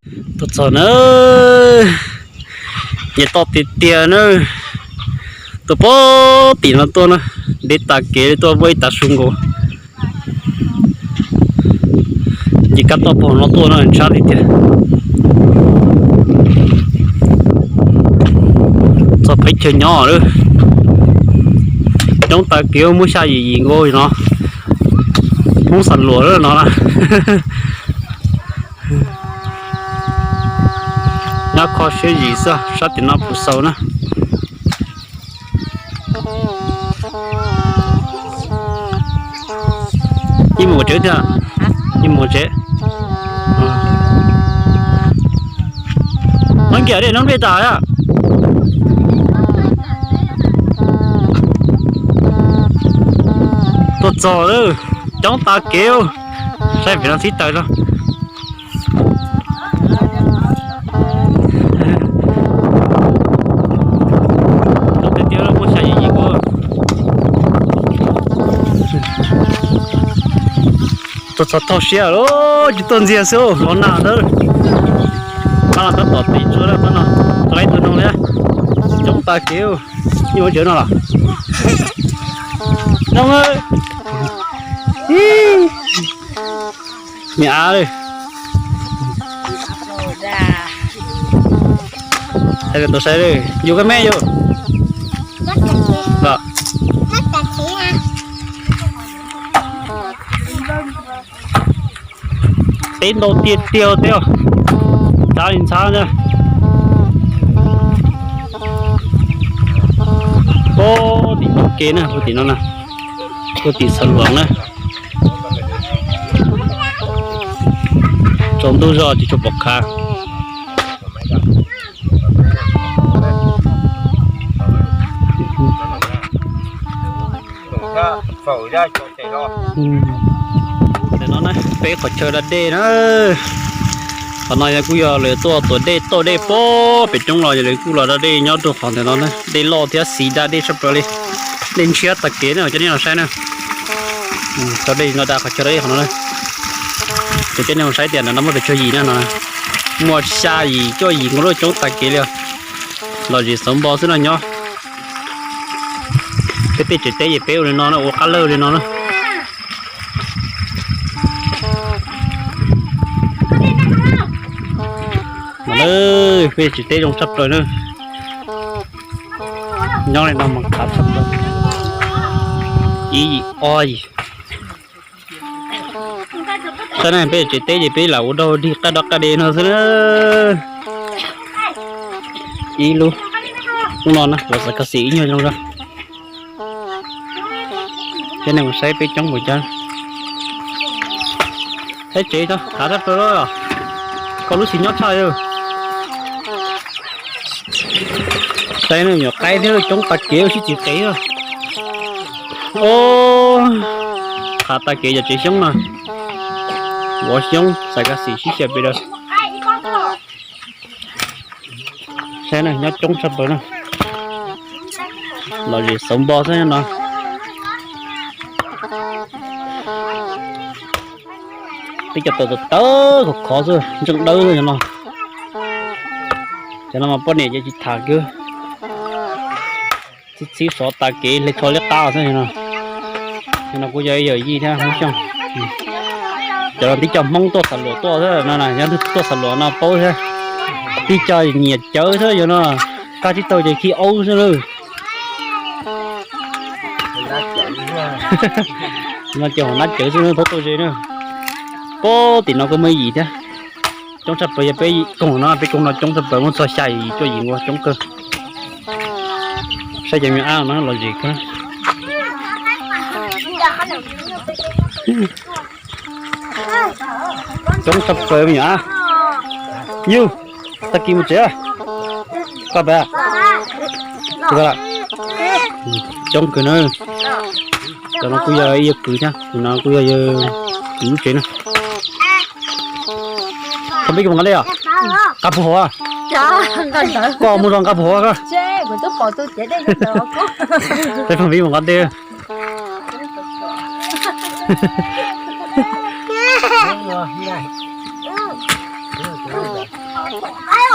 Tuaj txog na, nce toj tiag tiag na, tuaj pem tim no tuaj na, deb tas kev tuaj muaj ib tav su nkaus. Nce kab toj pem no tuaj no ntshab tiag tiag. Txog peb chaw nyob lawm, coob tas kev muab xya yim yim nkaus no, Hmoob Xam Luam lawm no na. Nyob kho siab yim xwb, sab tim no puas xaus na. Yeej mus tsev tiag, yeej mus tsev. Nyob nkias dej no nplej tas. Tuaj txog lawm, coob tas kev, saib pem no txhib taws no. Coob tiag tiag, muab xya yim yim nkaus. Tuaj txog thaub siab lawm, tsis tuaj ntxiag xwb los nag ntawd. Pab no tab tom pem tsuag lawm, pab no laib tus noog li, coob tas kev. Yeej ua tsev no los? Noog, me av li. Saib tus saib li, yus koj me yus. Teb ntau tiag tiag teb, ntxhab li ntxhab na. Puag tim no kev na, puag tim no na, puag tim Xav Luam na. Tsaus ntuj zog tsis tshua pom qab. Ntawm no na peb qhov chaw da dej na. Qhov no yog kuj yog lawv tuaj tuav dej tauj dej puag pem roob los, yog lawv kuj los da dej nyob rau qhov ntawm no na. Dej loj thiab xis da dej sab plaws li. Dej ntshiab tag kev na cov nej los saib na. Tso dej no da qhov chaw da dej qhov no na. Ces cov nej mus saib tias ntawm no muaj pes tsawg yim na no. Muaj xya yim cuaj yim nkaus, coob tag kev li. Lom zem xauv npo xwb no nyob. Peb tej tsev teb ces peb ua li no na, ua qab lawj li no na. Peb tsev teb zoo tshaj plaws na. Nyob li no mas khav tshaj plaws. Ib yim ob yim. Saib na, peb tsev teb ces peb lam ua dog dig qaj dog qaj de no xwb na. Ib lub, lub no na, los xav kas xim ib nyuag zoo zog. Cov nej mus saib peb coob npaum cas. Saib tsev tso, khav tshaj plaws los. Koj lub xis nyob tshaj li. Saib no, nyuam qaib thiab coob tag kev sib txiv qev. Khav tag kev cov tsev xyoob no. Vov xyoob xav kas xim sib xyaw pes daws. Saib na, nyob coob tshaj plaws na. Lom zem xauv npo xwb no. Teb cov tawv tawv khov khov xwb, ntseej dawb xwb no. Cov no mas poj niam ces tsis tham kiag. Txhib txhib sov tas kev hle tsho liab qab xwb no. Cov no kuj yog ib yawm yij thiab Hmoob Xyooj. Cov no tib co Hmoob tuaj Xav Luam tuaj xwb no, nyob tuaj Xav Luam no paub thiab. Tib co nyiam cawv xwb, cov no qab tsib taug ces khi aub xwb lawm. No ces hauv nab cawv xwb, thaub tuaj ze na. Puag tim no kuj muaj ib yim thiab. Coob tshaj plaws, yog peb koog no, peb koog no coob tshaj plaws, muab txog xya yim cuaj yim nkaus, coob kawg. Saib cov me nyuam ab no lom zem kawg. Coob tshaj plaws me nyuam ab. Yus, tag kis mus tsev. Koj pab. Coob kawg na. Cov no kuj yog ib yawg kwv thiab, tus no kuj yog yawg kwv lub tsev na. Koj peb mus nqa dej os? Nqa puag hauv. Koj mus rau nqa puag hauv koj. Peb pheej pib mus nqa dej. Aw,